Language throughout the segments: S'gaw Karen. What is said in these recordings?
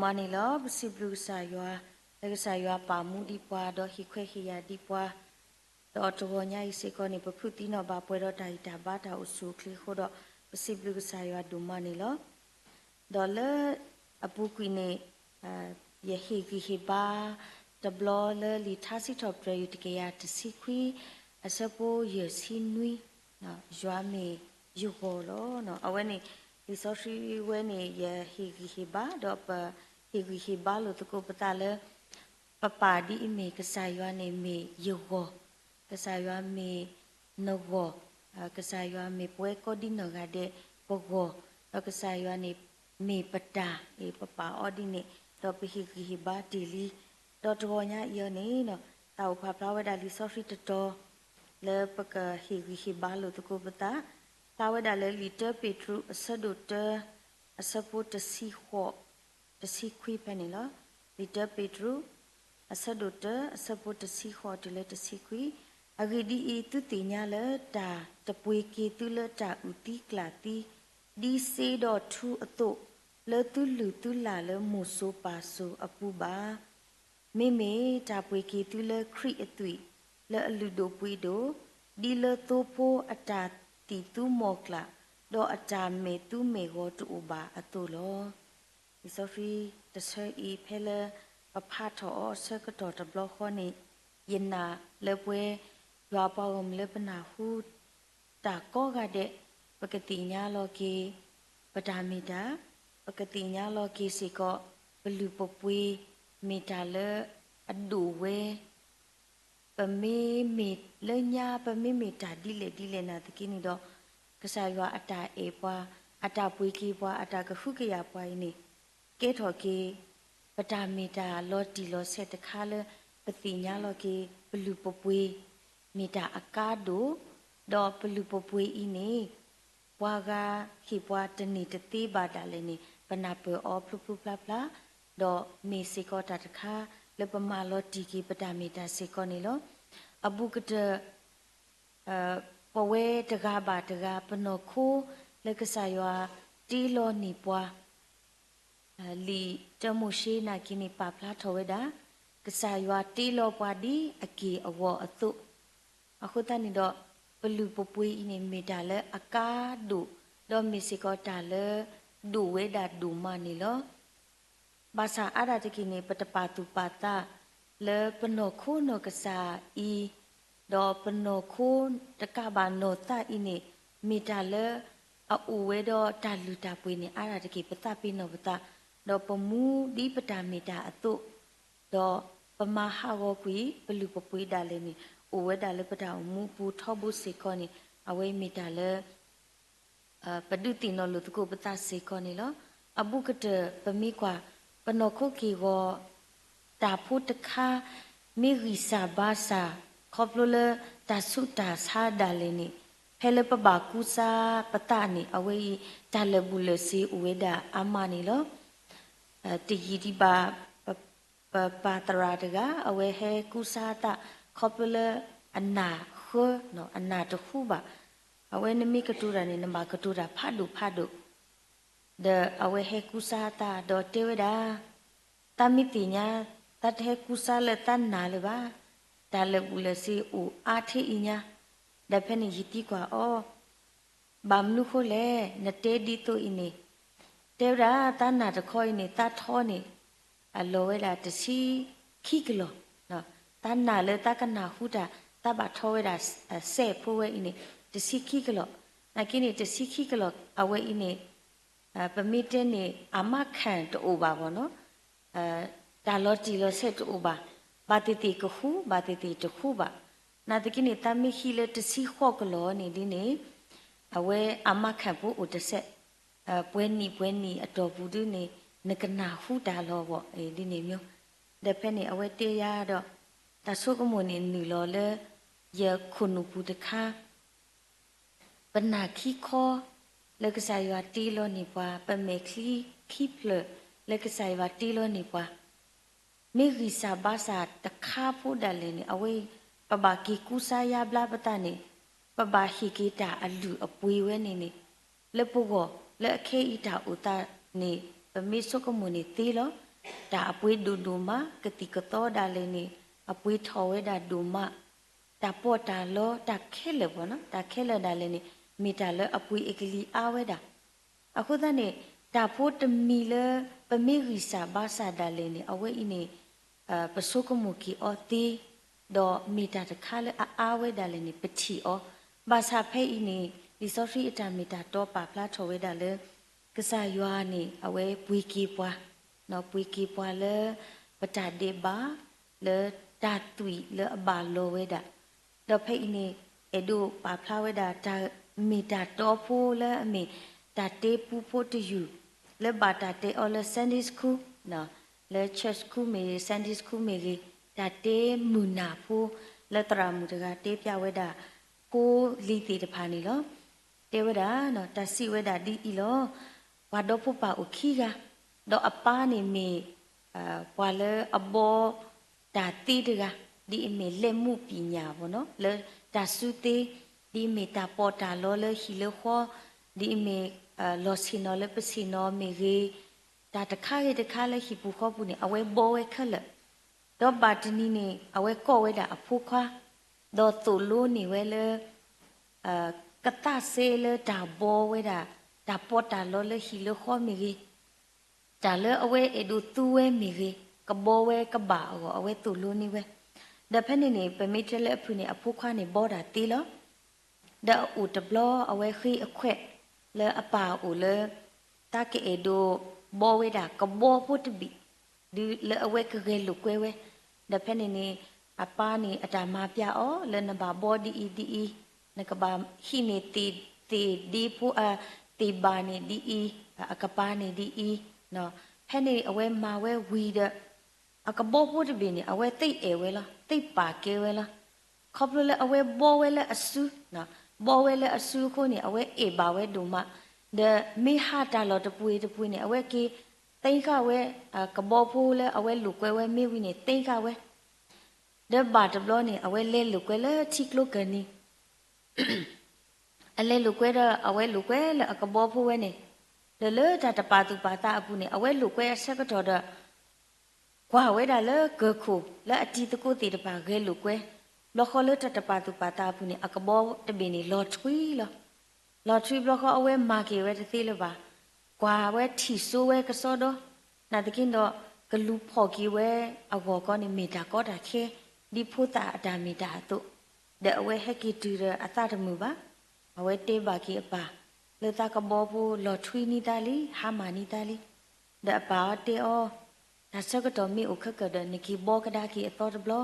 မၤန့ၣ်လီၤ. ပစံးဘျုးကစၢ်ယွၤ, လၢကစၢ်ယွၤပာ်မူဒံးပှၤ ဒီးဟ့ၣ်ခွဲးဟ့ၣ်ယာ်ဒံးပှၤ, ဒီးတဂီၤညါအံၤစ့ၢ်ကီးန့ၣ် ပဖုးသံနီၣ်ဘၣ်ပှဲၤဒီးတၢ်ဂံၢ်တၢ်ဘါတၢ်အိၣ်ဆူၣ်အိၣ်ချ့အဃိဒီး ပစံးဘျုးကစၢ်ယွၤဒိၣ်မးန့ၣ်လီၤ. ဒီးလၢအပူၤကွံာ်န့ၣ် ယဟ့ၣ်ဂံၢ်ဟ့ၣ်ဘါတဘျီလၢလံာ်ထါစံးထီၣ်ပတြၢၤယွၤတကယၤတဆံခွံ အဆၢဖိယဲၢ်ဆံနွံ, ယွၤမ့ၢ်ယဂီၢ်လီၤ. အဝဲန့ၣ် လံာ်စီဆှံဝဲန့ၣ် ယဟ့ၣ်ဂံၢ်ဟ့ၣ်ဘါ ဒီးပဟ့ၣ်ဂံၢ်ဟ့ၣ်ဘါလိာ်သကိးပသးလၢ ပပာ်ဒ်အမ့ၢ် ကစၢ်ယွၤန့ၣ်မ့ၢ်ယဂီၢ်, ကစၢ်ယွၤမ့ၢ်နဂီၢ်, ကစၢ်ယွၤမ့ၢ်ပဝဲကိးဒံနီၢ်ဂၤဒဲးပဂီၢ်, ဒီးကစၢ်ယွၤန့ၣ်မ့ၢ်ပတၢ်, ပပာ်အီၤဒ်န့ၣ်, ဒီးပဟ့ၣ်ဂံၢ်ဟ့ၣ်ဘါတ့ၢ်လံ. ဒီးတဂီၤညါအံၤအီၤန့ၣ် သးအိၣ်ဖးဖျါဝဲဒၣ်လံာ်စီဆှံတတီၤ လၢပကဟ့ၣ်ဂံၢ်ဟ့ၣ်ဘါလိာ်သကိးပသး, ဖျါဝဲဒၣ်လၢလံာ်တၢပ့းတရူး အဆၢဒိၣ်တၢ အဆၢဖိတဆံဃိး တဆံခွံဖဲန့ၣ်လီၤ. လံာ်တၢပ့းတရူး အဆၢဒိၣ်တၢ အဆၢဖိတဆံဃိးတုၤလၢတဆံခွံ, အဂ့ၢ်ဒ်အံၤ, သုသ့ၣ်ညါလၢတၢ်တပှ့ၤက့ၤသုလၢတၢ်အုၣ်သံကျၣ်သံ ဒ်စ့ဒီးထူအသိး, လၢသုလုၢ်သုလၢ်လၢမိၢ်စိၤပၢ်စိၤအပူၤဘၣ်. မ့မ့ၢ်တၢ်ပှ့ၤက့ၤသုလၢခရံာ်အသွံၣ်, လၢအလုၢ်ဒိၣ်ပှ့ၤဒိၣ်, ဒ်လၢသိဖိအတၢ်သံၣ်သူမီၤကျၣ်, ဒီးအတၢ်မဲာ်သူမဲာ်ဂီၤတအိၣ်ဘၣ်အသိးလီၤ. လံာ်စီဆှံတဆၢအံၤ ဖဲလၢပဖးထီၣ်အီၤအဆၢကတီၢ်တဘျီဃီန့ၣ်, ယနာ်လၢပဝဲယွၤအပှၤဂီၢ်မုၢ်လၢပနၢ်ဟူ တၢ်ကိးဂၤဒဲး, ပကသ့ၣ်ညါလီၤက့ၤ ပတၢ်မ့ၢ်တၢ်, ပကသ့ၣ်ညါလီၤက့ၤစ့ၢ်ကီး ပလုၢ်ပပှ့ၤမ့ၢ်တၢ်လၢအဒိၣ်ဝဲ, ပမ့မ့ၢ်လၢညါ ပမ့မ့ၢ်တၢ်ဒ်လဲၣ်ဒ်လဲၣ်နာ်သက့န့ၣ်ဒီး, ကစၢ်ယွၤအတၢ်အဲၣ်ပှၤ, အတၢ်ပှ့ၤက့ၤပှၤ, အတၢ်ကဟုကယာ်ပှၤအံၤန့ၣ်, ကဲထီၣ်က့ၤ ပတၢ်မ့ၢ်တၢ်လီၤတံၢ်လီၤဆဲးတခါလၢ ပသ့ၣ်ညါလီၤက့ၤ ပလုၢ်ပပှ့ၤ မ့ၢ်တၢ်အကါဒိၣ်, ဒီးပလုၢ်ပပှ့ၤအံၤန့ၣ် ပှၤဂၤဟ့ၣ်ပှၤတန့ၢ်တသ့ဘၣ်ဒၣ်လဲာ်န့ၣ် ပနၢ်ပၢၢ်အီၤဖျိဖျိဖျါဖျါ, ဒီးမ့ၢ်စ့ၢ်ကီးတၢ်တခါ လၢပမၤလီၤတံၢ်က့ၤပတၢ်မ့ၢ်တၢ်စ့ၢ်ကီးန့ၣ်လီၤ. အဘူးကတၢၢ် ပဝဲတဂၤဘၣ်တဂၤ ပနီၢ်ခိလၢကစၢ်ယွၤတ့လီၤန့ၢ်ပှၤ, လံာ်တၢမိၤၡ့နာ်က့န့ၣ် ပာ်ဖျါထီၣ်ဝဲဒၣ် ကစၢ်ယွၤတ့လီၤပှၤဒ်အက့ၢ်အဂီၤအသိး, အဃိသတးန့ၣ်ဒီး ပလုၢ်ပပှ့ၤအံၤန့ၣ် မ့ၢ်တၢ်လၢအကါဒိၣ်, ဒီးမ့ၢ်စ့ၢ်ကီးတၢ်လၢဒိၣ်ဝဲဒၣ်ဒိၣ်မးန့ၣ်လီၤ. ဘၣ်ဆၣ်အါဒၣ်တက့ၢ်န့ၣ် ပတပာ်သူၣ်ပာ်သးလၢပနီၢ်ခိနီၢ်ကစၢ်အံၤ, ဒီးပနီၢ်ခိတကးဘၣ်နီၢ်သးအံၤန့ၣ် မ့ၢ်တၢ်လၢအအိၣ်ဝဲဒီးတၢ်လုၢ်တၢ်ပှ့ၤန့ၣ် အါဒၣ်တက့ၢ် ပသးပ့ၤနီၣ်ပသး, ဒီးပမူဒ်ပတၢ်မ့ၢ်တၢ်အသိး, ဒီးပမၤဟးဂီၤကွံာ် ပလုၢ်ပပှ့ၤဒၣ်လဲာ်န့ၣ် အိၣ်ဝဲဒၣ်လၢပတၢ်အိၣ်မူအပူၤထီဘိစ့ၢ်ကီးန့ၣ် အဝဲမ့ၢ်တၢ်လၢ ပဒုးသ့ၣ်နီၣ်လိာ်သကိးပသးစ့ၢ်ကီးန့ၣ်လီၤ. အဘူးကတၢၢ် ပမ့ၢ်ကွၢ် ပနီၢ်ခိက့ၢ်ဂီၤ တၢ်ဖိတခါ မ့ၢ်ဂံၢ်စၢ်ဘါစၢ် ခီဖျိလၢတၢ်ဆူးတၢ်ဆါဒၣ်လဲာ်န့ၣ် ဖဲလၢပဘၣ်ကူစါပသးန့ၣ် အဝဲအံၤ တၢ်လၢာ်ဘူၣ်လၢာ်စ့အိၣ်ဝဲဒၣ်အါမးန့ၣ်လီၤ. တယံာ်ဒံးဘၣ် ပပၢ်သရၣ်တဂၤ အဝဲဟဲကူစါအသး ခီဖျိလၢအနၢ်ဃၢ အနၢ်တဟူဘၣ်. အဝဲနမ့ၢ်ကတိၤတၢ်န့ၣ် နဘၣ်ကတိၤတၢ်ဖးဒိၣ်ဖးဒိၣ်, ဒီးအဝဲဟဲကူစါအသး ဒီးတဲဝဲဒၣ် သးမ့ၢ်သ့ၣ်ညါ သးတဟဲကူစါလၢသးနၢ်လၢၤဘၣ်, တၢ်လၢာ်ဘူၣ်လၢာ်စ့အိၣ်အါထဲအံၤညါ, ဒီးဖဲန့ၣ်ယသံကွၢ်အီၤ ဘၣ်မနုၤဃိလဲၣ် နတဲဒ်သိးအံၤန့ၣ်, တဲဝဲဒၣ် သးနၢ်တခီအံၤန့ၣ် သးထီန့ၣ် အလီၤဝဲဒၣ်တဆံခံကလီၢ်, သးနၢ်လၢသးကနၢ်ဟူတၢ် သးဘၣ်ထီဝဲဒၣ်စဲးဖိဝဲအံၤန့ၣ် တဆံခံကလီၢ်, နာ်က့န့ၣ် တဆံခံကလီၢ် အဝဲအံၤန့ၣ် ပမ့ၢ်တဲန့ၣ် အမါခၣ်တအိၣ်ဘၣ်ဘၣ်နီၤ, တၢ်လီၤတံၢ်လီၤဆဲးတအိၣ်ဘၣ်, ဘၣ်သ့ၣ်သ့ၣ်ကဃူ ဘၣ်သ့ၣ်သ့ၣ်တဃူဘၣ်, နာ်သက့န့ၣ် သးမ့ၢ်ဟံးလၢတဆံဃိးကလီၢ်န့ၣ်ဒ်န့ၣ်, အဝဲအမါခၣ်ဖိအိၣ်တစဲး, ပှဲၤနံၣ်ပှဲၤနံၣ်အတီၢ်ပူၤဒ်န့ၣ် နကနၢ်ဟူတၢ်လီၤဘၣ်ဒ်န့ၣ်မ့ၢ်, ဒီးဖဲန့ၣ် အဝဲတဲယၤဒီး တၢ်ဆိကမိၣ်န့ၣ်နုာ်လီၤလၢ ယခိၣ်နူာ်ပူၤတခါ ပနာ်ခံခီ လၢကစၢ်ယွၤတ့လီၤန့ၢ်ပှၤ, ပမဲာ်ချံခံဖျၢၣ် လၢကစၢ်ယွၤတ့လီၤန့ၢ်ပှၤ, မ့ၢ်ဂံၢ်စၢ်ဘါစၢ်တခါဖိဒၣ်လဲာ်န့ၣ် အဝဲအံၤ ပဘၣ်က့ၤကူစါယါဘျါပသးန့ၣ်, ပဘၣ်ဟ့ၣ်က့ၤတၢ်အလုၢ်အပှ့ၤဝဲန့ၣ်န့ၣ်, လၢပဂီၢ်လၢအခဲအံၤတၢ်အိၣ်သးန့ၣ် ပမ့ၢ်ဆိကမိၣ်န့ၣ်သ့လီၤ. တၢ်အပှ့ၤဒိၣ်ဒိၣ်မး ကသံၣ်ကသီဒၣ်လဲာ်န့ၣ် အပှ့ၤထီၣ်ဝဲဒၣ်ဒိၣ်မး, တၢ်ပီးတၢ်လီ တၢ်ခဲလၢာ်ဘၣ်နီၤ တၢ်ခဲလၢာ်ဒၣ်လဲာ်န့ၣ် မ့ၢ်တၢ်လၢအပှ့ၤအကလံၤအါဝဲဒၣ်. အဃိသတးန့ၣ် တၢ်ဖိတမံၤလၢ ပမ့ၢ်ဂံၢ်စၢ်ဘါစၢ်ဒၣ်လဲာ်န့ၣ် အဝဲအံၤန့ၣ် ပဆိကမိၣ်က့ၤအီၤသ့, ဒီးမ့ၢ်တၢ်တခါလၢအအါဝဲဒၣ်လဲာ်န့ၣ် ပထံၣ်အီၤ, ဘၣ်ဆၣ်ဖဲအံၤန့ၣ် လံာ်စီဆှံအတၢ်မ့ၢ်တၢ်တီပာ်ဖျါထီၣ်ဝဲဒၣ်လၢ ကစၢ်ယွၤန့ၣ် အဝဲပှ့ၤက့ၤပှၤ, ပှ့ၤက့ၤပှၤလၢ ပတၢ်ဒဲးဘး လၢတၢ်သွံၣ်လၢအဘၣ်လီၤဝဲဒၣ်, ဒီးဖဲအံၤန့ၣ် အဲၣ်ဒိးပာ်ဖျါဝဲဒၣ်တၢ်မ့ၢ်တၢ်တီဖိလၢအမ့ၢ်တၢ်တဲပူဖိတယုၢ် လၢဘၣ်တၢ်တဲအီၤလၢ Sunday School လၢ church school မ့ၢ်ဂ့ၤ Sunday School မ့ၢ်ဂ့ၤ တၢ်တဲမုာ်နၢ်ဖိလၢသရၣ်မုၣ်တဂၤတဲပျဲဝဲဒၣ် ဖိလံၤသ့ၣ်တဖၣ်န့ၣ်လီၤ. တဲဝဲဒၣ် တၢ်စံးဝဲဒၣ်ဒ်အံၤလီၤ. ပှၤဒီဖိပၢ်အိၣ်ခံဂၤ, ဒီးအပၢ်န့ၣ်မ့ၢ် ပှၤလၢအဘီ တၢ်သ့တဂၤ, ဒ်အမ့ၢ်လဲၤမူးပညၣ်ဘၣ်နီၤ လၢတၢ်စုသ့, ဒ်အမ့ၢ်တၢ်ပီးတၢ်လီလၢဟံၣ်လၢဃီ, ဒ်အမ့ၢ် လီၢ်ဆ့ၣ်နီၤလၢပဆ့ၣ်နီၤမ့ၢ်ဂ့ၤ, တၢ်တခါဂ့ၤတခါလၢဟံၣ်ပူၤဃီပူၤန့ၣ် အဝဲဘီဝဲခဲလၢာ်, ဒီးဘၣ်တနံၤန့ၣ် အဝဲကိးဝဲဒၣ်အဖိခွါ, ဒီးသိၣ်လိန့ၢ်ဝဲလၢ ကသးစဲလၢတၢ်ဘီဝဲဒၣ် တၢ်ပီးတၢ်လီလၢဟံၣ်လၢဃီမ့ၢ်ဂ့ၤ, တၢ်လၢအဝဲအဲၣ်ဒိးသူဝဲမ့ၢ်ဂ့ၤ, ကဘီဝဲကဘၣ်အဂီၢ် အဝဲသိၣ်လိန့ၢ်ဝဲ, ဒီးဖဲန့ၣ်န့ၣ် ပမ့ၢ်တဲလၢအဖုၣ်န့ၣ် အဖိခွါန့ၣ်ဘီတၢ်သ့လီၤ. ဒီးအအိၣ်တဘျီအဝဲဃ့အခွဲး လၢအပၢ်အအိၣ်လၢ တၢ်ကအဲၣ်ဒိးဘီဝဲဒၣ်ကဘီဖိတဘ့ၣ်, ဒ်လၢအဝဲကဂဲၤလိာ်ကွဲဝဲ, ဒီးဖဲန့ၣ်န့ၣ် အပၢ်န့ၣ်အတၢ်မၤပျဲအီၤ လၢနဘၣ်ဘီဒ်အံၤဒ်အံၤ, နကဘၣ်ဟံးန့ၢ်သ့ၣ်ဒ့ဖိ သ့ၣ်ဘၣ်န့ၣ်ဒ်အံၤ, အကပၤန့ၣ်ဒ်အံၤ, ဖဲန့ၣ်အဝဲမၤဝဲဝံၤဒီး အကဘီဖိတဘ့ၣ်န့ၣ် အဝဲသ့အဲၣ်ဝဲလီၤ, သ့ပာ်ကဲဝဲလီၤ. ခီဖျိလၢအဝဲဘီဝဲလၢအစု, ဘီဝဲလၢအစုအဃိန့ၣ် အဝဲအဲၣ်ဘၣ်ဝဲဒိၣ်မး, ဒီးမ့ၢ်ဟးတၢ်လီၢ်တပှ့ၤတပှ့ၤန့ၣ် အဝဲက့ၤသ့ဃာ်ဝဲ ကဘီဖိလၢအဝဲလိာ်ကွဲဝဲမ့ၢ်ဝံၤန့ၣ် သ့ဃာ်ဝဲ, ဒီးဘၣ်တဘျီန့ၣ် အဝဲလဲၤလိာ်ကွဲလၢထံကျိကၢၢ်နံၤ အလဲၤလိာ်ကွဲဒီး အဝဲလိာ်ကွဲလၢအကဘီဖိဝဲန့ၣ်, ဒီးလၢတၢ်တပာ်သူၣ်ပာ်သးအပူၤန့ၣ် အဝဲလိာ်ကွဲအဆၢကတီၢ်ဒီး ကွၢ်ဝဲဒၣ်လၢကၢၢ်ခိၣ်လၢအတံၤသကိးသ့ၣ်တဖၣ်ဂဲၤလိာ်ကွဲ, ဘျီဃီလၢတၢ်တပာ်သူၣ်ပာ်သးအပူၤန့ၣ် အကဘီတဘ့ၣ်န့ၣ်လီၤထွံလီၤ. လီၤထွံဘျီဃီအဝဲမၤက့ၤဝဲတသ့လၢၤဘၣ်, ကွၢ်ဝဲထံၣ်စိဝဲကစီဒီ, နာ်သက့ဒီး ကလူၤဖီၣ်က့ၤဝဲအဂီၢ်ကီန့ၣ် မ့ၢ်တၢ်ကီတၢ်ခဲ, ဒ်ဖိသၣ်အတၢ်မ့ၢ်တၢ်အသိး, ဒီးအဝဲဟဲက့ၤတုၤဒီးအသးတမုာ်ဘၣ်, အဝဲတဲဘၣ်က့ၤအပၢ်, လၢသးကဘီဖိလီၤထွံနံၤသးလံ ဟါမၢ်နံၤသးလံ, ဒီးအပၢ်အီၤတဲအီၤ, တၢ်ဆၢကတီၢ်မ့ၢ်အိၣ်ခဲကၢၢ်ဒီး နက့ၤဘီကဒါက့ၤအသီတဘျီ,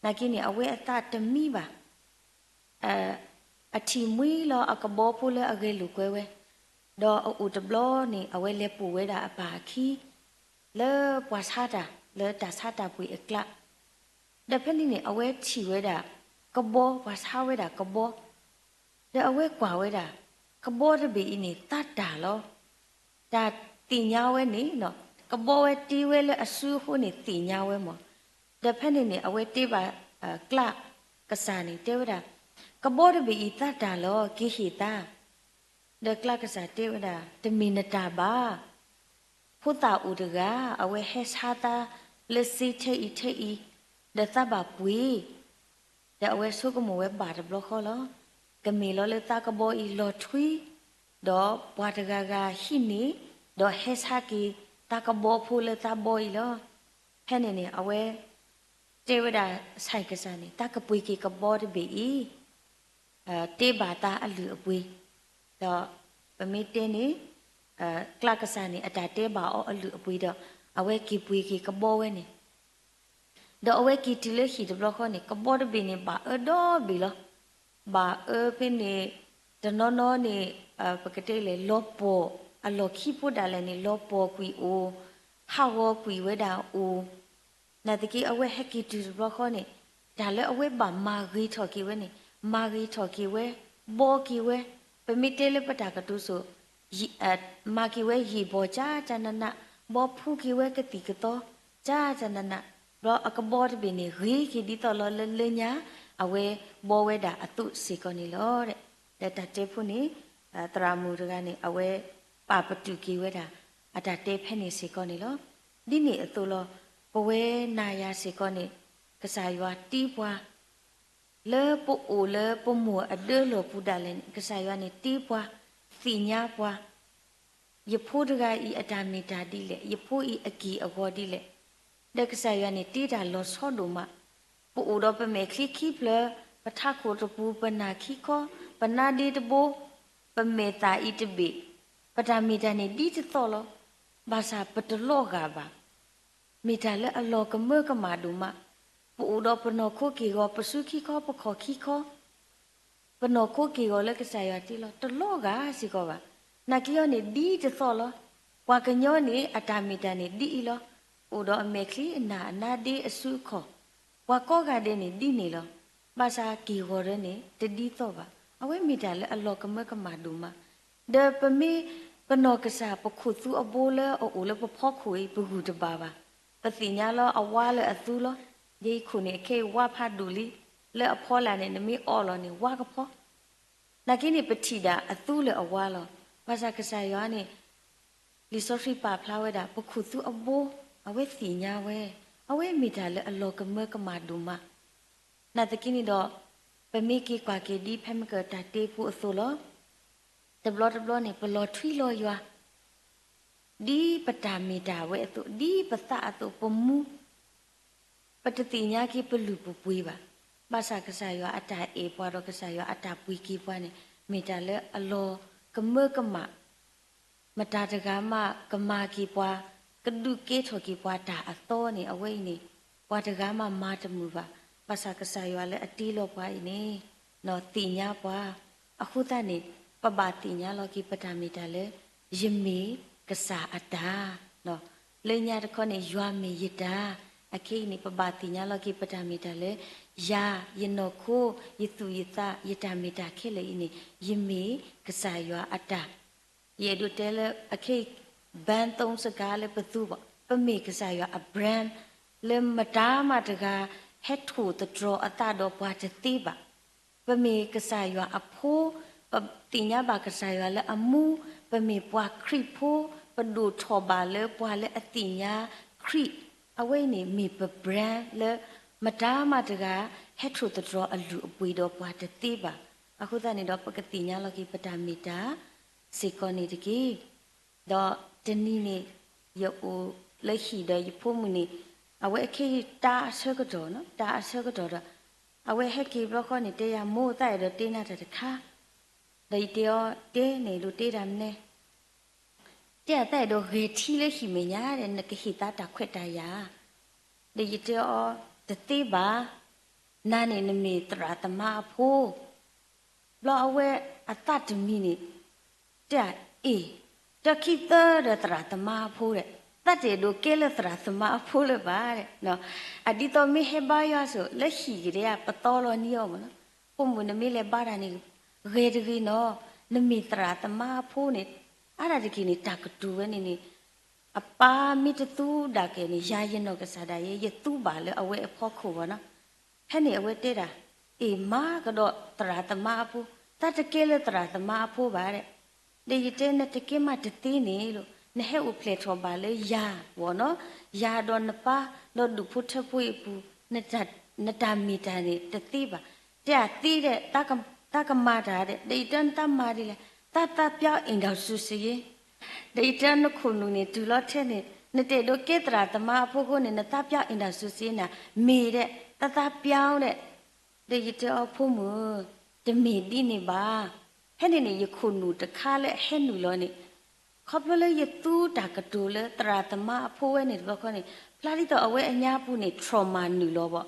နာ်က့န့ၣ် အဝဲအသးတမံဘၣ် အထံၣ်မှံလီၤအကဘီဖိလၢအဂဲၤလိာ်ကွဲဝဲ, ဒီးအအိၣ်တဘျီန့ၣ် အဝဲလဲၤပိာ်ဝဲဒၣ်အပၢ်အခံ, လၢပှၤဆါတၢ် လၢတၢ်ဆါတၢ်ပှ့ၤအကျါ, ဒီးဖဲန့ၣ်န့ၣ် အဝဲထံၣ်ဝဲဒၣ် ကဘီ ပှၤဆါဝဲဒၣ်ကဘီ, ဒီးအဝဲကွၢ်ဝဲဒၣ် ကဘီတဘ့ၣ်အံၤန့ၣ် သးတၢ်လီၤ. တၢ်သ့ၣ်ညါဝဲန့ၣ် ကဘီဝဲတ့ဝဲလၢအစုအဃိန့ၣ် သ့ၣ်ညါဝဲမး, ဒီးဖဲန့ၣ်န့ၣ် အဝဲတဲဘၣ် ကျးကစၢ်န့ၣ် တဲဝဲဒၣ်, ကဘီတဘ့ၣ်အံၤသးတၢ်လီၤ က့ၤဟ့ၣ်သး, ဒီးကျးကစၢ်တဲဝဲဒၣ် တမ့ၢ်နတၢ်ဘၣ်, ဖိသၣ်အိၣ်တဂၤ အဝဲဟဲဆါသးလၢစ့ထဲအံၤထဲအံၤ, ဒီးသးဘၣ်ပှ့ၤ, ဒီးအဝဲဆိကမိၣ်ဝဲဘၣ်တဘျီဃီလီၤ. ကမ့ၢ်လီၤလၢသးကဘီအံၤလီၤထွံ, ဒီးပှၤတဂၤဂၤဟံးန့ၢ်, ဒီးဟဲဆါက့ၤသးကဘီဖိလၢသးဘီအံၤလီၤ. ဖဲန့ၣ်န့ၣ် အဝဲတဲဝဲဒၣ်ဆၣ်ကစၢ်န့ၣ် သးကပှ့ၤက့ၤကဘီတဘ့ၣ်အံၤ တဲဘၣ်သးအလုၢ်အပှ့ၤ, ဒီးပမ့ၢ်တဲန့ၣ် ကျးကစၢ်န့ၣ် အတၢ်တဲဘၣ်အီၤအလုၢ်အပှ့ၤဒီး အဝဲက့ၤပှ့ၤက့ၤကဘီဝဲန့ၣ်, ဒီးအဝဲက့ၤတုၤလၢဟံၣ်တဘျီဃီန့ၣ် ကဘီတဘ့ၣ်န့ၣ် ဘၣ်အၢဒီဘ့ၣ်လီၤ. ဘၣ်အၢဖဲန့ၣ် တနီၤနီၤန့ၣ် ပကတဲလဲၣ် လီၤပှီၢ်, အလီၢ်ခံဖိဒၣ်လဲာ်န့ၣ် လီၤပှီၢ်ကွံာ်အိၣ်, ဟးဂီၤကွံာ်ဝဲဒၣ်အိၣ် နာ်သက့ အဝဲဟဲက့ၤတုၤတဘျီဃီန့ၣ် တၢ်လၢအဝဲဘၣ်မၤဂ့ၤထီၣ်က့ၤဝဲန့ၣ် မၤဂ့ၤထီၣ်က့ၤဝဲ, ဘီက့ၤဝဲ, ပမ့ၢ်တဲလၢပတၢ်ကတိၤစိၤ မၤက့ၤဝဲယံာ်ဘီၣ်ကၠးကၠးနးနး, ဘီဖူက့ၤဝဲကသံၣ်ကသီ ကၠးကၠးနးနး, ဘျီအကဘီတဘ့ၣ်န့ၣ် ဂ့ၤက့ၤဒ်သိးလီၤလၢ လၢညါ အဝဲဘီဝဲဒၣ်အသိးစ့ၢ်ကီးန့ၣ်လီၤ. ဒီးတၢ်တဲဖိန့ၣ် သရၣ်မုၣ်တဂၤန့ၣ် အဝဲပာ်ပတုာ်က့ၤဝဲဒၣ် အတၢ်တဲဖဲန့ၣ်စ့ၢ်ကီးန့ၣ်လီၤ. ဒ်န့ၣ်အသိးလီၤ. ပဝဲနၤယၤစ့ၢ်ကီးန့ၣ် ကစၢ်ယွၤတ့ပှၤ လၢပအိၣ်လၢပမိၢ်အဒၢလီၢ်ပူၤဒၣ်လဲာ်န့ၣ် ကစၢ်ယွၤန့ၣ်တ့ပှၤ, သ့ၣ်ညါပှၤ ယဖိတဂၤအံၤအတၢ်မ့ၢ်တၢ်ဒ်လဲၣ်, ယဖိအံၤအက့ၢ်အဂီၤဒ်လဲၣ်, ဒီးကစၢ်ယွၤန့ၣ်တ့တၢ်လီၤဆီဒိၣ်မး. ပအိၣ်ဒီးပမဲာ်ချံခံဖျၢၣ်, ပထးခိၣ်တပူၤ, ပနၢ်ခံခီ, ပနါဒ့တဘိ, ပမဲာ်သၣ်အံၤတဘ့ၣ်, ပတၢ်မ့ၢ်တၢ်န့ၣ်ဒ်တသီၣ်လီၤ. ဘၣ်ဆၣ်ပတလီၤဂာ်ဘၣ်. မ့ၢ်တၢ်လၢအလီၤကမၢကမၣ်ဒိၣ်မး. ပအိၣ်ဒီးပနီၢ်ခိက့ၢ်ဂီၤ, ပစုခံခီ, ပခီၣ်ခံခီ, ပနီၢ်ခိက့ၢ်ဂီၤလၢကစၢ်ယွၤတ့လီၤ, တလီၤဂာ်စ့ၢ်ကီးဘၣ်. နာ်က့အီၤန့ၣ်ဒ်တသီၣ်လီၤ. ပှၤကညီန့ၣ် အတၢ်မ့ၢ်တၢ်န့ၣ်ဒ်အံၤလီၤ. အိၣ်ဒီးအမဲာ်ချံအနၢ်အနါဒ့အစုအခီၣ်, ပှၤကိးဂၤဒဲးန့ၣ်ဒ်န့ၣ်လီၤ. ဘၣ်ဆၣ်က့ၢ်ဂီၤဒၢန့ၣ် တဒ်သီၣ်ဘၣ်. အဝဲမ့ၢ်တၢ်လၢအလီၤကမၢကမၣ်ဒိၣ်မး. ဒီးပမ့ၢ်ပနီၢ်ကစၢ်ပခိၣ်သူအဘိလၢအအိၣ်လၢပဖီခိၣ်အံၤ ပဂုၢ်တဘၣ်ဘၣ်. ပသ့ၣ်ညါလီၤအဝါလၢအသူလီၤ. ယဲအံၤခိၣ်န့ၣ် အခဲအံၤဝါဖးဒိၣ်လံ, လၢအဖီလာ်န့ၣ် နမ့ၢ်အီလီၤန့ၣ် ဝါကဖီ. နာ်က့န့ၣ် ပထံၣ်ဒၣ်အသူလၢအဝါလီၤ. ဘၣ်ဆၣ်ကစၢ်ယွၤန့ၣ် လံာ်စီဆှံပာ်ဖျါဝဲဒၣ် ပခိၣ်သူအဘိ, အဝဲသ့ၣ်ညါဝဲ, အဝဲမ့ၢ်တၢ်လၢအလီၤကမၢကမၣ်ဒိၣ်မး. နာ်သက့န့ၣ်ဒီး ပမ့ၢ်က့ၤကွၢ်က့ၤဒ်ဖဲမ့ၢ်ကတၢ်တ့ပူအသိးလီၤ. တဘျီတဘျီန့ၣ် ပလီၤထွံလီၤယွၤ ဒ်ပတၢ်မ့ၢ်တၢ်ဝဲအသိး, ဒ်ပသးအသိး, ပမူ ပတသ့ၣ်ညါက့ၤပလုၢ်ပပှ့ၤဘၣ်. ဘၣ်ဆၣ်ကစၢ်ယွၤအတၢ်အဲၣ်ပှၤဒီးကစၢ်ယွၤအတၢ်ပှ့ၤက့ၤပှၤန့ၣ် မ့ၢ်တၢ်လၢအလီၤကမၢကမၣ်, မတၤတဂၤမးကမၤက့ၤပှၤ, ကဒုးကဲထီၣ်က့ၤပှၤတၢ်အသီန့ၣ် အဝဲအံၤန့ၣ် ပှၤတဂၤမးမၤတမုာ်ဘၣ်. ဘၣ်ဆၣ်ကစၢ်ယွၤလၢအတ့လီၤပှၤအံၤန့ၣ် သ့ၣ်ညါပှၤ. အဃိသတးန့ၣ် ပဘၣ်သ့ၣ်ညါလီၤက့ၤပတၢ်မ့ၢ်တၢ်လၢ ယမ့ၢ်ကစၢ်အတၢ် လၢညါတခီန့ၣ် ယွၤမ့ၢ်ယတၢ်. အခဲအံၤန့ၣ် ပဘၣ်သ့ၣ်ညါလီၤက့ၤပတၢ်မ့ၢ်တၢ်လၢ ယၤ, ယနီၢ်ခိ, ယသူၣ်ယသး, ယတၢ်မ့ၢ်တၢ်ခဲလၢာ်အံၤန့ၣ် ယမ့ၢ်ကစၢ်ယွၤအတၢ်. ယအဲၣ်ဒိးတဲလၢအခဲအံၤ brand သီးစကၤလၢပသူဘၣ်, ပမ့ၢ်ကစၢ်ယွၤအ brand လၢမတၤမးတဂၤ ဟဲထိၣ်သတြီၤအသးဒီးပှၤတသ့ဘၣ်. ပမ့ၢ်ကစၢ်ယွၤအဖိ, ပသ့ၣ်ညါဘၣ်ကစၢ်ယွၤလၢအမူ, ပမ့ၢ်ပှၤခရံာ်ဖိ, ပဒိၣ်ထီၣ်ဘၣ်လၢပှၤလၢအသ့ၣ်ညါခရံာ်, အဝဲအံၤန့ၣ်မ့ၢ်ပ brand လၢ မတၤမးတဂၤ ဟဲထိၣ်သတြီၤအလုၢ်အပှ့ၤဒီးပှၤတသ့ဘၣ်. အဃိသတးန့ၣ်ဒီး ပကသ့ၣ်ညါလီၤက့ၤပတၢ်မ့ၢ်တၢ်စ့ၢ်ကီးန့ၣ်တက့ၢ်. ဒီးတနံၤန့ၣ် ယအိၣ်လၢဟံၣ်ဒီးယဖိမုၣ်န့ၣ် အဝဲခဲအံၤတၢ်အဆၢကတီၢ်, တၢ်အဆၢကတီၢ်ဒီး အဝဲဟဲက့ၤဘျီဃီန့ၣ် တဲယၤ မိၢ် သးအဲၣ်ဒိးတ့နၤတၢ်တခါ, ဒီးယတဲအီၤ တဲန့ၣ် အဲၣ်ဒိးတ့တၢ်မနုၤလဲၣ်. တဲအသးအဲၣ်ဒိးဂဲၤထံလၢဟံၣ်မဲာ်ညါဒီး နကဟ့ၣ်သးတၢ်ခွဲးတၢ်ယာ်. ဒီးယတဲအီၤ တသ့ဘၣ်, နၤန့ၣ်နမ့ၢ်သရၣ်သမါအဖိ. ဘျီအဝဲအသးတမံၤန့ၣ် တဲအီၤ အ့ၣ်, တခံသၢဒီးသရၣ်သမါအဖိဒီး သးတအဲၣ်ဒိးကဲလၢသရၣ်သမါအဖိလၢၤဘၣ်ဒီး, အဒ်သိးမ့ၢ်ဟဲဘါယွၤဆိး လၢဟံၣ်ကဒဲဧါ ပသီလီၤနံၤအီၤမးနီၤ. ဖိမုၣ်နမ့ၢ်လဲၤဘါတၢ်န့ၣ် ဂဲၤတဂ့ၤနီၤ, နမ့ၢ်သရၣ်သမါအဖိန့ၣ်, အါဒၣ်တက့ၢ်န့ၣ် တၢ်ကတိၤဝဲန့ၣ်န့ၣ် အပၢ်မ့ၢ်တသူဒၣ်ကဲန့ၣ် ယၤယနီၢ်ကစၢ်ဒၣ်ယဲ ယသူဘၣ်လၢအဝဲအဖီခိၣ်ဘၣ်နီၤ. ဖဲန့ၣ်အဝဲတဲဒၣ်, အ့ၣ် မၤကဒီးသရၣ်သမါအဖိ, တၢ်တကဲလၢသရၣ်သမါအဖိဘၣ်ဒီး, ဒီးယတဲနတကဲမးတသ့န့ၣ်လီၤ, နဟဲအိၣ်ဖျဲၣ်ထီၣ်ဘၣ်လၢယၤဝဲနီၤ, ယၤဒီးနပၢ် ဒီးဒူၣ်ဖိထၢဖိအံၤအပူၤ, နတၢ်မ့ၢ်တၢ်န့ၣ်တသ့ဘၣ်. တဲအသ့ဒီး သးကမၤတၢ်ဒီး, ဒီးယတဲနတၢ်မၤဒ်လဲၣ်, သးသးပျောက်အိမ်ထောင်စုစာရင်း ဒီးယတဲနခိၣ်နူာ်န့ၣ် တုၤလီၤထဲန့ၣ် နတအဲၣ်ဒိးကဲသရၣ်သမါအဖိအဃိန့ၣ် နသးပျောက်အိမ်ထောင်စုစာရင်းန့ၣ် မ့ၢ်ဒီး သးသးပျောက်ဒီး, ဒီးယတဲအီၤ ဖိမုၣ်, တမ့ၢ်ဒ်န့ၣ်ဘၣ်. ဖဲန့ၣ်န့ၣ် ယခိၣ်နူာ်တခါလၢအဟဲနုာ်လီၤန့ၣ် ခီဖျိလၢယသူတၢ်ကတိၤလၢသရၣ်သမါအဖိဝဲန့ၣ်တဘျီဃီန့ၣ် ဖျါဒ်သိးအဝဲအညါပူၤန့ၣ် trauma နုာ်လီၤဘၣ်.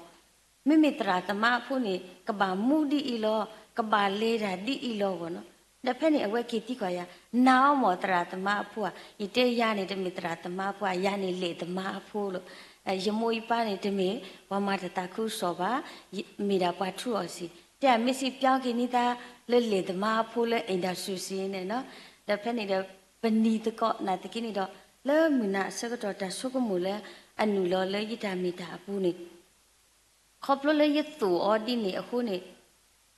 မ့မ့ၢ်သရၣ်သမါအဖိန့ၣ် ကဘၣ်မူဒ်အံၤလီၤ, ကဘၣ်လဲၤတၢ်ဒ်အံၤလီၤဘၣ်နီၤ. ဒီးဖဲန့ၣ်အဝဲက့ၤသံကွၢ်ယၤ, နၤအီၤမ့ၢ်သရၣ်သမါအဖိဧါ, ယတဲယၤန့ၣ် တမ့ၢ်သရၣ်သမါအဖိဧါ, ယၤန့ၣ်လဲၤသမါအဖိလီၤ. ယမိၢ်ယပၢ်န့ၣ် တမ့ၢ်ပှၤမၤတၢ်သးခုကစီၣ်ဘၣ်, မ့ၢ်ဒၣ်ပှၤထူအီၣ်စံာ်, တဲအမ့ၢ်စံးပျောင်းက့ၤန့ၢ်သးလၢလဲၤသမါအဖိလၢ အိမ်ထောင်စုစာရင်း န့ၣ်နီၤ. ဒီးဖဲန့ၣ်ဒီး ပနံၤသကိးနာ်သက့န့ၣ်ဒီး လၢမုၢ်နၤအဆၢကတီၢ်တၢ်ဆိကမိၣ်လၢအနုာ်လီၤလၢယတၢ်မ့ၢ်တၢ်အပူၤန့ၣ် ခီဖျိလၢယသိၣ်အီၤဒ်န့ၣ်အဃိန့ၣ်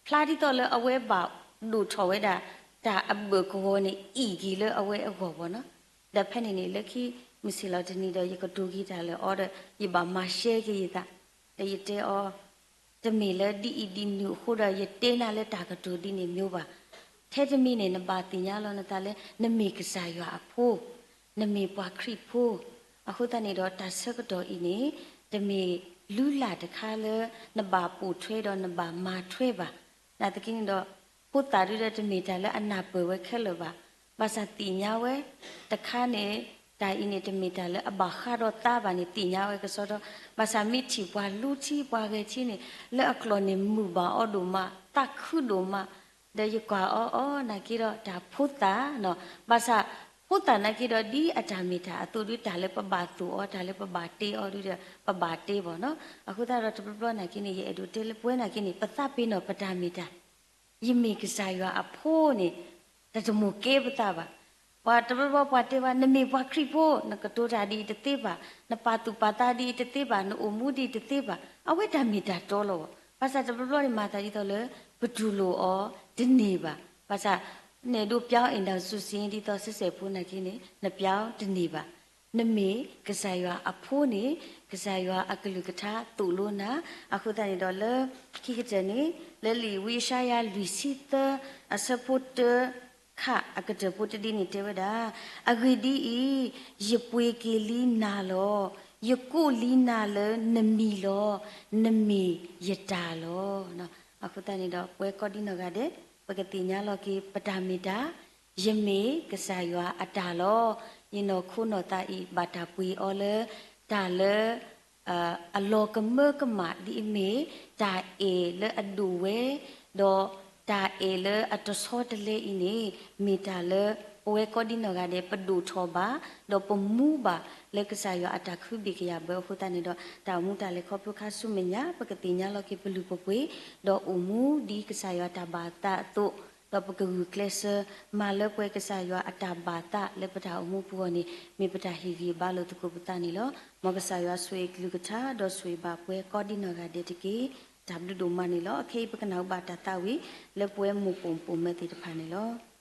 ဖျါဒ်သိးလၢအဝဲဘၣ်ဒိၣ်ထီၣ်ဝဲဒၣ် တၢ်အဘၢၣ်ကဝီၤန့ၣ် အံၣ်က့ၤလၢအဝဲအဂီၢ်ဘၣ်နီၤ. ဒီးဖဲန့ၣ်န့ၣ် လၢခံ မုၢ်ဆ့ၣ်လီၤတနံၤဒီး ယကတိၤက့ၤတၢ်လၢအီၤဒီး ယဘၣ်မၤရှဲက့ၤယသး, ဒီးယတဲအီၤ, တမ့ၢ်လၢဒ်အံၤဒ်နုၤအဃိဒီး ယတဲနၤလၢတၢ်ကတိၤဒ်န့ၣ်မ့ၢ်ဘၣ်. ထဲတမံၤန့ၣ် နဘၣ်သ့ၣ်ညါလီၤနသးလၢ နမ့ၢ်ကစၢ်ယွၤအဖိ, နမ့ၢ်ပှၤခရံာ်ဖိ. အဃိသတးန့ၣ်ဒီး တၢ်ဆၢကတီၢ်အံၤန့ၣ် တမ့ၢ်လုၢ်လၢ်တခါလၢ နဘၣ်ပိာ်ထွဲဒီးနဘၣ်မၤထွဲဘၣ်. နာ်သက့န့ၣ်ဒီး ဖိသၣ်ဒုဒီးတမ့ၢ်တၢ်လၢအနၢ်ပၢၢ်ဝဲခဲလၢာ်ဘၣ်. ဘၣ်ဆၣ်သ့ၣ်ညါဝဲ, တခါန့ၣ် တၢ်အံၤန့ၣ် တမ့ၢ်တၢ်လၢအဘၣ်ဃးဒီးသးဘၣ်န့ၣ် သ့ၣ်ညါဝဲကစီဒီ, ဘၣ်ဆၣ်မ့ၢ်ထံၣ်ပှၤလူထံပှၤဂဲၤထံန့ၣ် လၢအကျိာ်န့ၣ်မုာ်ဘၣ်အီၤဒိၣ်မး, သးခုဒိၣ်မး, ဒီးယကွၢ်အီၤအီၤ နာ်က့ဒီးတၢ်ဖိသၣ်နီၤ, ဘၣ်ဆၣ် ဖိသၣ်နာ်က့ဒီးဒ်အတၢ်မ့ၢ်တၢ်အသိးဒု တၢ်လၢပဘၣ်သိၣ်အီၤ တၢ်လၢပဘၣ်တဲအီၤဒုဒီး ပဘၣ်တဲဘၣ်နီၤ. အဃိသတးဒီးတဘျီဘျီနာ်က့န့ၣ် ယအဲၣ်ဒိးတဲလၢပဝဲနာ်က့န့ၣ် ပသးပ့ၤနီၣ်ပတၢ်မ့ၢ်တၢ် ယမ့ၢ်ကစၢ်ယွၤအဖိန့ၣ် တၢ်တမိၣ်ကဲပသးဘၣ်. ပှၤတဘျီဘျီပှၤတဲဘၣ် နမ့ၢ်ပှၤခရံာ်ဖိ နကတိၤတၢ်ဒ်အံၤတသ့ဘၣ်, နပာ်သူၣ်ပာ်သးဒ်အံၤတသ့ဘၣ်, နအိၣ်မူဒ်အံၤတသ့ဘၣ်, အဝဲတၢ်မ့ၢ်တၢ်တီလီၤ. ဘၣ်ဆၣ်တဘျီဘျီန့ၣ် မၤသးဒ်သိးလၢ ပတူၢ်လိာ်အီၤတန့ၢ်ဘၣ်. ဘၣ်ဆၣ် နအဲၣ်ဒိးပျီအ့ၣ်နၢ်စူစ့ဒ်သိးစဲးစဲးဖိနာ်က့န့ၣ် နပျီတန့ၢ်ဘၣ်. နမ့ၢ်ကစၢ်ယွၤအဖိန့ၣ် ကစၢ်ယွၤအကလုၢ်ကထါသိၣ်လိနၤ. အဃိသတးန့ၣ်ဒီးလၢ ခံကတၢၢ်န့ၣ် လၢလံာ်ဝံယၡါယၤလွံၢ်ဆံသၢ အဆၢဖိတၢ ခ အကတၢၢ်ဖိတဒ့န့ၣ်တဲဝဲဒၣ်, အဂ့ၢ်ဒ်အံၤ, ယပှ့ၤက့ၤလံနၤလီၤ. ယကိးလံနၤလၢနမံၤလီၤ. နမ့ၢ်ယတၢ်လီၤ. အဃိသတးန့ၣ်ဒီး ပဝဲကိးဒံနီၢ်ဂၤဒဲး ပကသ့ၣ်ညါလီၤက့ၤပတၢ်မ့ၢ်တၢ်, ယမ့ၢ်ကစၢ်ယွၤအတၢ်လီၤ. ယနီၢ်ခိနီၢ်သးအံၤ ဘၣ်တၢ်ပှ့ၤအီၤလၢ တၢ်လၢ အလီၤကမၢကမၣ်ဒ်အမ့ၢ် တၢ်အဲၣ်လၢအဒိၣ်ဝဲ, ဒီးတၢ်အဲၣ်လၢအတဆီတလဲအံၤန့ၣ် မ့ၢ်တၢ်လၢ ပဝဲကိးဒံနီၢ်ဂၤဒဲး ပဒိၣ်ထီၣ်ဘၣ်, ဒီးပမူဘၣ်လၢကစၢ်ယွၤအတၢ်ခုဘ့ၣ်ကယၤဘၢအဃိသတးန့ၣ်ဒီး တၢ်အိၣ်မူတၢ်လဲၤခီဖျိခါဆူမဲာ်ညါ ပကသ့ၣ်ညါလီၤက့ၤပလုၢ်ပပှ့ၤ, ဒီးအိၣ်မူဒ်ကစၢ်ယွၤတၢ်ဘၣ်သးအသိး, ဒီးပကဂုာ်ကျဲးစၢး မၤလၢပှဲၤကစၢ်ယွၤအတၢ်ဘၣ်သးလၢပတၢ်အိၣ်မူပူၤအဂီၢ်န့ၣ် မ့ၢ်ပတၢ်ဟ့ၣ်ဂံၢ်ဘါလိာ်သကိးပသးန့ၣ်လီၤ. မ်ကစၢ်ယွၤဆိၣ်ဂ့ၤကလုၢ်ကထါ ဒီးဆိၣ်ဂ့ၤဘၣ်ပှဲၤကိးဒံနီၢ်ဂၤဒဲးတက့ၢ်. တၢ်ဘျုးဒိၣ်မးန့ၣ်လီၤ. အခဲအံၤပကနၢ်ဟူဘၣ်တၢ်သးဝံၣ် လၢပဝဲမိၢ်ပိာ်ပိာ်မၢၤသ့ၣ်တဖၣ်န့ၣ်လီၤ.